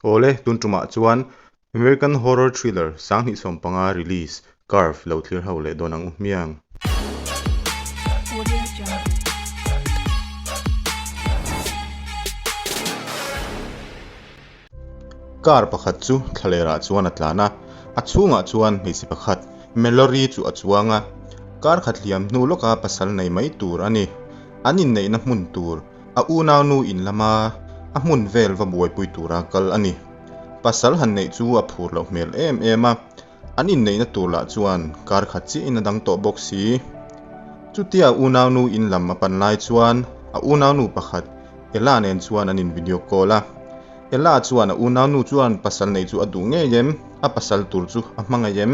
Awle, tun tumah chuan American Horror Thriller 2015 release Curve lo thlir ho leh dawn ang u hmiang. Car pakhat chu thlalerah chuan a tlan a, a chhungah chuan hmeichhe pakhat Mallory chu a chuang a. Car khat hliam hnu lawka pasal nei mai tur a ni. An inneihna hmun tur a unaunu in lama a hmun vel va buaipui tura kal a ni. Pasal han neih chu a phur loh hmel em em a, an inneihna tur lah chuan kar khat chiahin a dang tawh bawk si. Chutia a unaunu in lam a pan lai chuan a unaunu pakhat Ella nen chuan an in video call a. Ella chuan a unaunu chuan pasal neih chu a duh ngei em? A pasal tur chu a hmangaih em?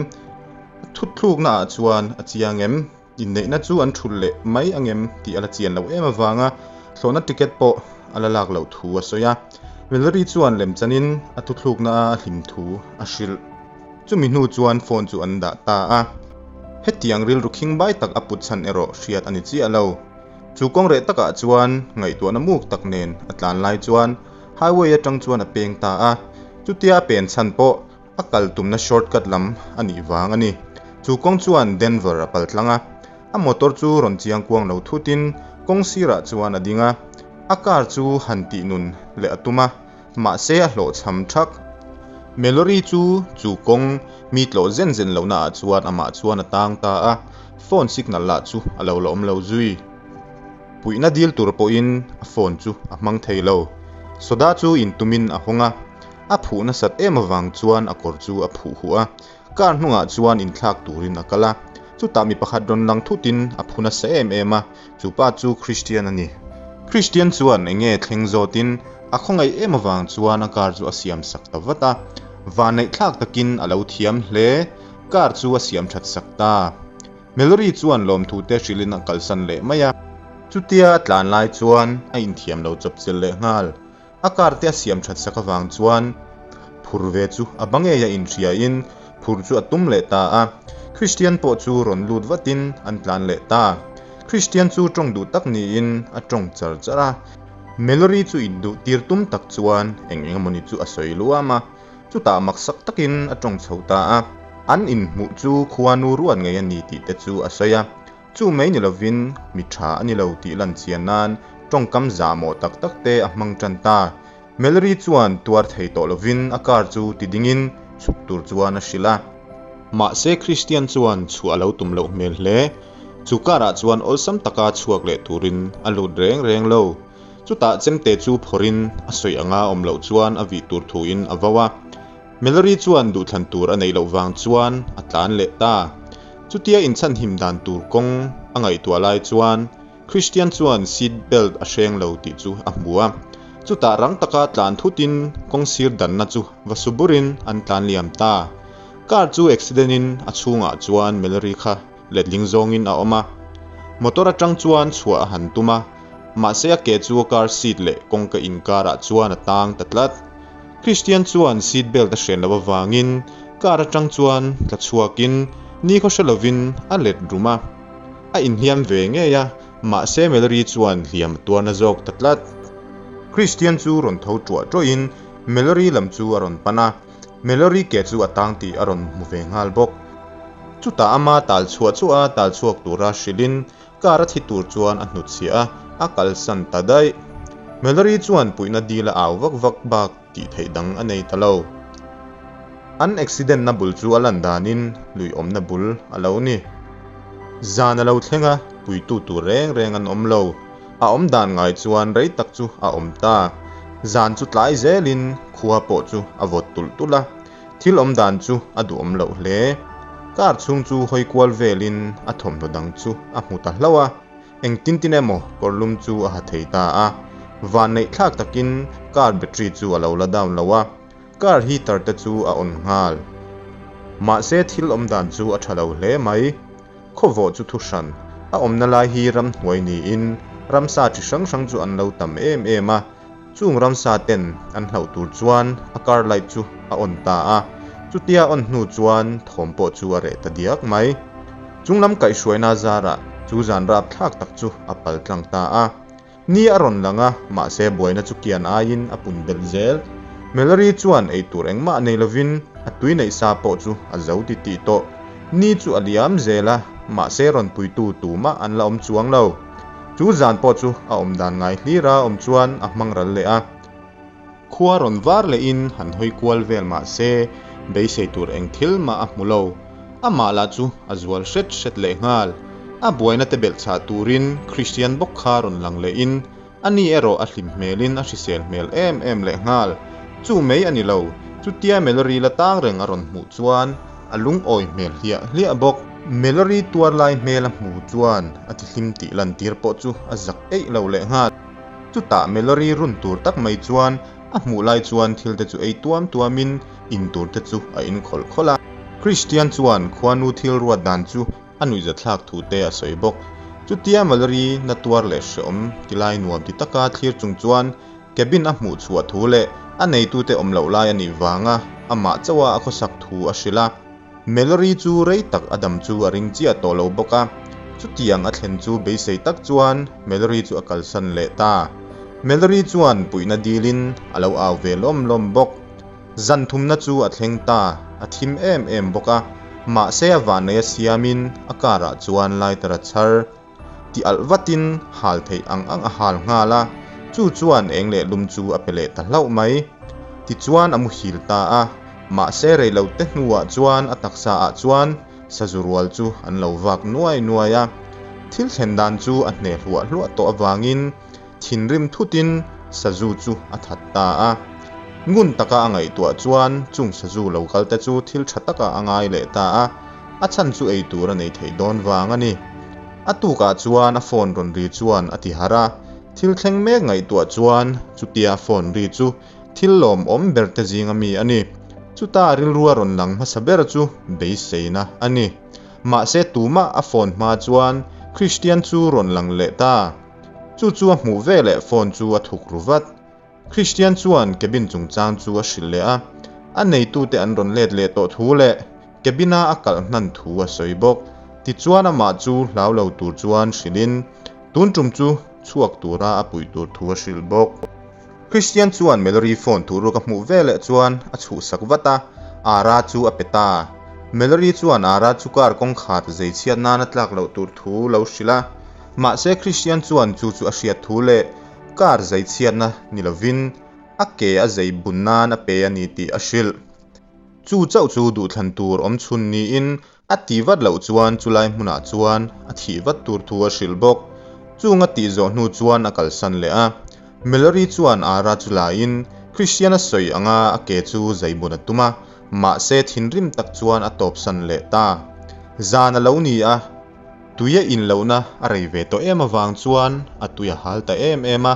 A thutthlukna ah chuan a chiang em? Inneihna chu an thulh leh mai angem tih a la chian loh em avanga thlawhna ticket pawh a la lak loh thu a sawi a. Valerie chuan lemchanin a thuthlukna a hlim thu a hrilh. Chumi hnu chuan phone chu an dah ta a. Hetiang rilru khingbai tak a put chhan erawh hriat a ni chiah lo. Chu kawng reh takah chuan ngaihtuahna muk tak nen a tlan lai chuan highway atang chuan a peng ta a. Chutia a pen chhan pawh A kal tumna shortcut lam a nih vang a ni. Chu kawng chuan Denver a pal tlang a. A motor chu rawn chiang kuang lo thutin kawng sirah chuan a ding a. A car chu han tih nun leh a tum a, mahse a hlawhchham thak. Mallory chu chu kawng mi tlawh zen zen lohna ah chuan amah chuan a tang ta a, phone signal lah chu a lo la awm lo zui. Puihna dil tur pawhin a phone chu a hmang thei lo. Soda chu intumin a hawng a. A phuh nasat em avang chuan a kawr chu a phuh huh a, car hnungah chuan inthlak turin a kal a. Chutah mi pakhat rawn lang thutin a phu nasa em em a, chu pa chu Christian a ni. Christian chuan eng nge thleng zawtin a khawngaih em avang chuan a car chu a siam sak ta vat a. Vanneihthlak takin a lo thiam hle, car chu a siam that sak ta. Mallory chuan lawmthu te hrilhin a kalsan leh mai a. Chutia a tlan lai chuan a inthiam lo chawpchilh leh nghal. A car te a siam that sak avang chuan phur ve chu a ba ngei a inhriain phur chu a tum leh ta a. Christian pawh chu rawn lut vatin an tlan leh ta. Christian chu tawng duh tak niin a tawng char char a. Mallory chu induh tir tum tak chuan eng eng emawni chu a sawi luam a. Chutah maksak takin a tawng chho ta a. An inhmuh chu khuanu ruat ngei a ni tih te chu a sawi a. Chu mai ni lovin mi tha a ni lo tih lan chian nan tawngkam zahmawh tak tak te a hmang tan ta. Mallory chuan tuar thei tawh lovin a car chu ti dingin chhuk tur chuan a hrilh a. Mahse Christian chuan chhuah a lo tum loh hmel hle. Chu car ah chuan awlsam taka chhuak leh turin a lut reng reng lo. Chutah chemte chu phawrhin a sawi anga awm loh chuan a vih tur thuin a vau a. Mallory chuan duhthlan tur a neih loh vang chuan a tlan leh ta. Chutia inchhanhim dan tur kawng a ngaihtuah lai chuan Christian chuan seat belt a hreng lo tih chu a hmu a. Chutah rang taka tlan thutin kawng sir danna chu va su burin an tlan liam ta. Car chu accident in a chhungah chuan Mallory kha letling zawngin a awm a. Motor atang chuan chhuah a han tum a, mahse a ke chu car seat leh kawngka inkarah chuan a tang ta tlat. Christian chuan seat belt a hren loh avangin car atang chuan tla chhuakin nikhaw hre lovin a let rum a. A inhliam ve ngei a, mahse Mallory chuan hliam a tuarna zawk ta tlat. Christian chu rawn tho ṭuah ṭuahin Mallory lam chu a rawn pan a. Mallory ke chu a tang tih a rawn hmu ve nghal bawk. Chutah ama tal chhuah chhuah a tal chhuak tura hrilhin car a thi tur chuan a hnutchhiah a, a kalsan ta daih. Mallory chuan puihna dil a au vak vak bak tih theih dang a nei ta lo. An accident na bul chu a lan danin lui awmna bul a lo ni. Zan a lo thleng a, puitu tur reng reng an awm lo. A awm dan ngai chuan rei tak chu a awm ta. Zan chu tlai zelin khua pawh chu a vawt tulh tulh a, thil awm dan chu a duhawm loh hle. Car chhung chu hawi kual velin a thawmhnaw dang chu a hmu ta hlauh a, engtin tin emaw kawrlum chu a ha thei ta a. Vanneih thlak takin car battery chu a lo la down lo a, car heater te chu a on nghal. Mahse thil awm dan chu a tha lo hle mai. Khawvawh chu thu hran, a awmna lai hi ramhnuai niin ramsa chi hrang hrang chu an lo tam em em a, chung ramsa ten an hlauh tur chuan a car light chu a on ta a, chutia on hnu chuan thawm pawh chu a reh ta diak mai. Chunglam kaihhruaina zarah chu zan rapthlak tak chu a pal tlang ta a. Ni a rawn lang a, mahse buaina chu kian aiin a pun belh zel. Mallory chuan ei tur engmah nei lovin a tui neih sa pawh chu a zo titih tawh. Ni chu a liam zel a, mahse rawn puitu tumah an la awm chuang lo. Chu zan pawh chu a awm dan ngai hlira awm chuan a hmang ral leh a. Khua rawn var lehin han hawi kual vel mah se beisei tur eng thil mah a hmu lo. Amah lah chu a zual hret hret leh nghal. A buaina te belh chah turin Christian bawk kha rawn lang lehin Ani erawh a hlim hmelin a hrisel hmel em em lehnghal. Chu mai a ni lo, chutia Mallory la tang reng a rawn hmuh chuan a lungawi hmel hliah hliah bawk. Mallory tuar lai hmel a hmu chuan a tihlim tih lantir pawh chu a zak eih lo lehnghal. Chutah Mallory run tur tak mai chuan a hmuh lai chuan thil te chu ei tuam tuamin in tur te chu a in khawlh khawlh a. Christian chuan khuanu thil ruat dan chu a nuihzathlak thu te a sawi bawk. Chutia Mallory na tuar leh hreawm tilai nuam ti taka thlir chung chuan cabin a hmuh chhuah thu leh a neitute awm loh lai a nih vanga amah chauha a khawsak thu a hrilh a. Mallory chu rei tak a dam chu a ring chiah tawh lo bawk a, chutiang a thlen chu beisei tak chuan Mallory chu a kalsan leh ta. Mallory chuan puihna dilin a lo au ve lawm lawm bawk. Zan thumna chu a thleng ta, a thim em em bawk a, mahse a vannei a siamin a car ah chuan lighter a chhar ti alh vatin hal theih ang ang a hal nghal a, chu chuan eng leh lum chu a pe leh ta hlauh mai. Tichuan a muhil ta a, mahse reilo te hnuah chuan a taksa ah chuan sazu rual chu an lo vak nuai nuai a, thil thlen dan chu a hne hluah hluah tawh avangin Thinrim thutin sazu chu a that ta a. Ngun taka a ngaihtuah chuan chung sazu lo kalte chu thil tha taka a ngai leh ta a, a chhan chu ei tur a nei theih dawn vang a ni. A tukah chuan a phone rawn ri chuan a ti harh a, thil thleng mek ngaihtuah chuan chutia a phone ri chu thil lawmawm ber te zinga mi a ni. Chuta rilrua rawn lang hmasa ber chu beiseina a ni. Mahse tumah a phone hma chuan Christian chu rawn lang leh ta. Chu chu a hmuh ve leh phone chu a thuk ru vat. Christian chuan cabin chungchang chu a hrilh leh a, a neitute an rawn let leh tawh thu leh cabin-a a kalh hnan thu a sawi bawk. Tichuan amah chu hlau lo tur chuan hrilhin tun tum chu chhuak tura a puih tur thu a hrilh bawk. Christian chuan Mallory phone thu ruk a hmuh ve leh chuan a chhuhsak vat a, Ara chu a pe ta. Mallory chuan Ara chu car kawngkhar zei chhiat nana tlak loh tur thu lo hrilh a, mahse Christian chuan chu chu a hriat thu leh car zei chhiatna ni lovin a ke a zei bun nan a pe a ni tih a hrilh. Chu chauh chu duhthlan tur awm chhun niin A tih vat loh chuan chulai hmunah chuan a thih vat tur thu a hrilh bawk. Chung a tih zawh hnu chuan a kalsan leh a. Mallory chuan Ara chu laiin Christian a sawi anga a ke chu zaibun a tum a, mahse thinrim tak chuan a tawpsan leh ta. Zan a lo ni a, tui a in lohna a rei ve tawh em avang chuan a tui a hal ta em em a.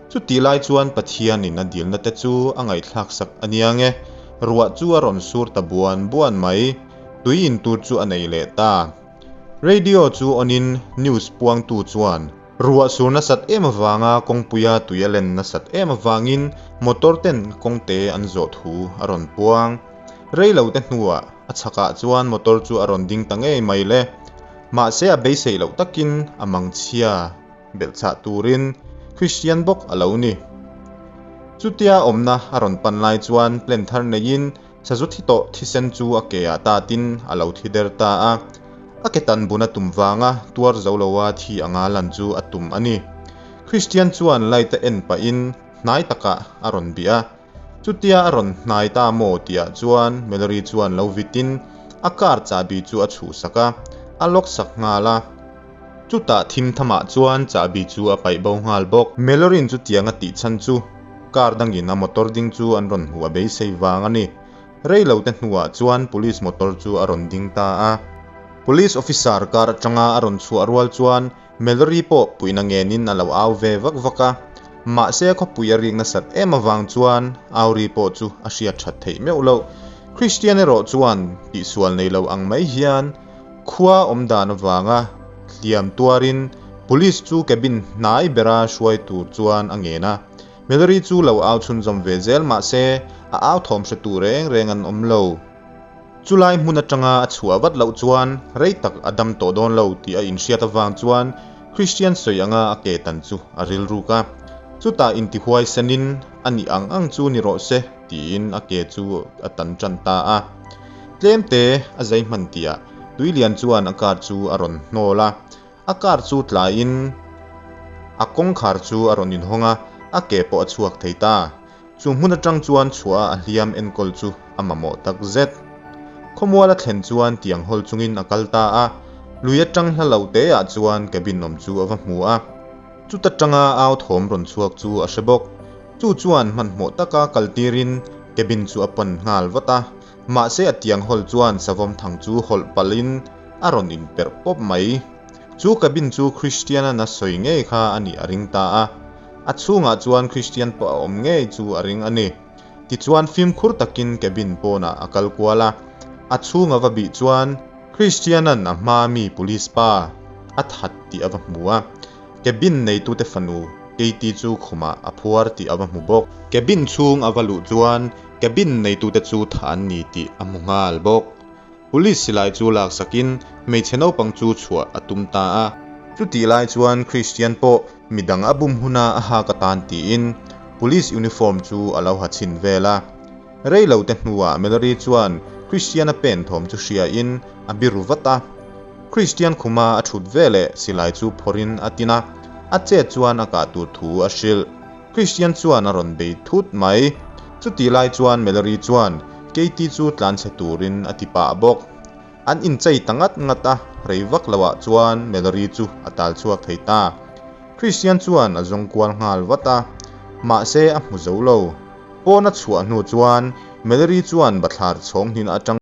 Chutih lai chuan Pathianin a dilna te chu a ngaihthlak sak a nia nge, ruah chu a rawn sur ta buan buan mai. Tui in tur chu a nei leh ta. Radio chu on in news puangtu chuan ruah sur nasat em avanga kawngpuia tui a len nasat em avangin motor ten kawngte an zawh thu a rawn puang. Rei lo te hnuah a chhakah chuan motor chu a rawn ding ta ngei mai le. Mahse a beisei loh takin a mangchhia. Belhchhah turin Christian bawk a lo ni. Chutia awmna a rawn pan lai chuan plan thar neiin sazu thi tawh thisen chu a ke ah tatin a lo thi der ta a. A ke tan bun a tum vanga tuar zo loa thi anga lan chu a tum a ni. Christian chuan light a en pahin hnai takah a rawn bih a. Chutia a rawn hnai ta maw tihah chuan Mallory chuan lo vitin a car chahbi chu a chhuhsak a, a lock sak nghal a. Chutah thim thamah chuan chahbi chu a paih bo nghal bawk. Mallory'n chutiang a tih chhan chu car dangin a motor ding chu an rawn hmuh a beisei vang a ni. Rei lo te hnuah chuan police motor chu a rawn ding ta a. Police officer car atanga a rawn chhuah rual chuan Mallory pawh puihna ngenin a lo au ve vak vak a, mahse khawpui a rik nasat em avang chuan au ri pawh chu a hriat that theih meuh loh. Christian erawh chuan tihsual nei lo ang mai hian khua awm dan avanga hliam tuarin police chu cabin hnai bera hruai tur chuan a ngen a. Mallory chu lo au chhunzawm ve zel mahse a au thawm hretu reng reng an awm lo. Chulai hmun atanga a chhuah vat loh chuan rei tak a dam tawh dawn lo tih a inhriat avang chuan Christian sawi anga a ke tan chu a rilruk a. Chutah intihuai senin a nih ang ang chu ni rawh se. tiin a ke chu a tan tan ta a. Tlem te a zai hman tihah Tuilian chuan a car chu a rawn hnawl a. A car chu tlaiin a kawngkhar chu a rawn inhawng a, a ke pawh a chhuak thei ta. Chu hmun atang chuan chhuah a hliam enkawl chu a mamawh tak zet. Khawmual a thlen chuan tiang hawl chungin a kal ta a, lui atang hla lo te ah chuan cabin awm chu a va hmu a. Chuta tanga au thawm rawn chhuak chu a hre bawk. Chu chuan hmanhmawh taka kal tirin cabin chu a pan nghal vat a, mahse a tiang hawl chuan savawm thang chu hawlh palhin a rawn inperh pawp mai. Chu cabin chu Christian-a'n a sawi ngei kha a nih a ring ta a. A chhungah chuan Christian pawh a awm ngei chu a ring a ni. Tichuan fimkhur takin cabin pawnah a kal kual a. A chhung a va bih chuan Christian-a'n a hmaa mi police pa a that tih a va hmu a. Cabin neitute fanu Katie chu khumah a phuar tih a va hmu bawk. Cabin chhung a va luh chuan cabin neitute chu thah an ni tih a hmu nghal bawk. Police silai chu laksakin hmeichhe naupang chu chhuah a tum ta a. Chutih lai chuan Christian pawh midang a bum huna a hak atan tiin Police uniform chu a lo ha chhin vel a. Rei lo te hnuah Mallory chuan Christian-a pen thawm chu hriain a biru vat a. Christian khuma a thut veleh silai chu phawrhin a tin a, a chet chuan a kah tur thu a hrilh. Christian chuan a rawn bei thut mai. Chutih lai chuan Mallory chuan Katie chu tlanchhe turin a ti pah bawk. An inchei ta ngat ngat a, rei vak loah chuan Mallory chu a tal chhuak thei ta. Christian chuan a zawng kual nghal vat a, mahse a hmu zo lo. Pawn a chhuah hnu chuan Mallory chuan bathlar chhawng hnin atang.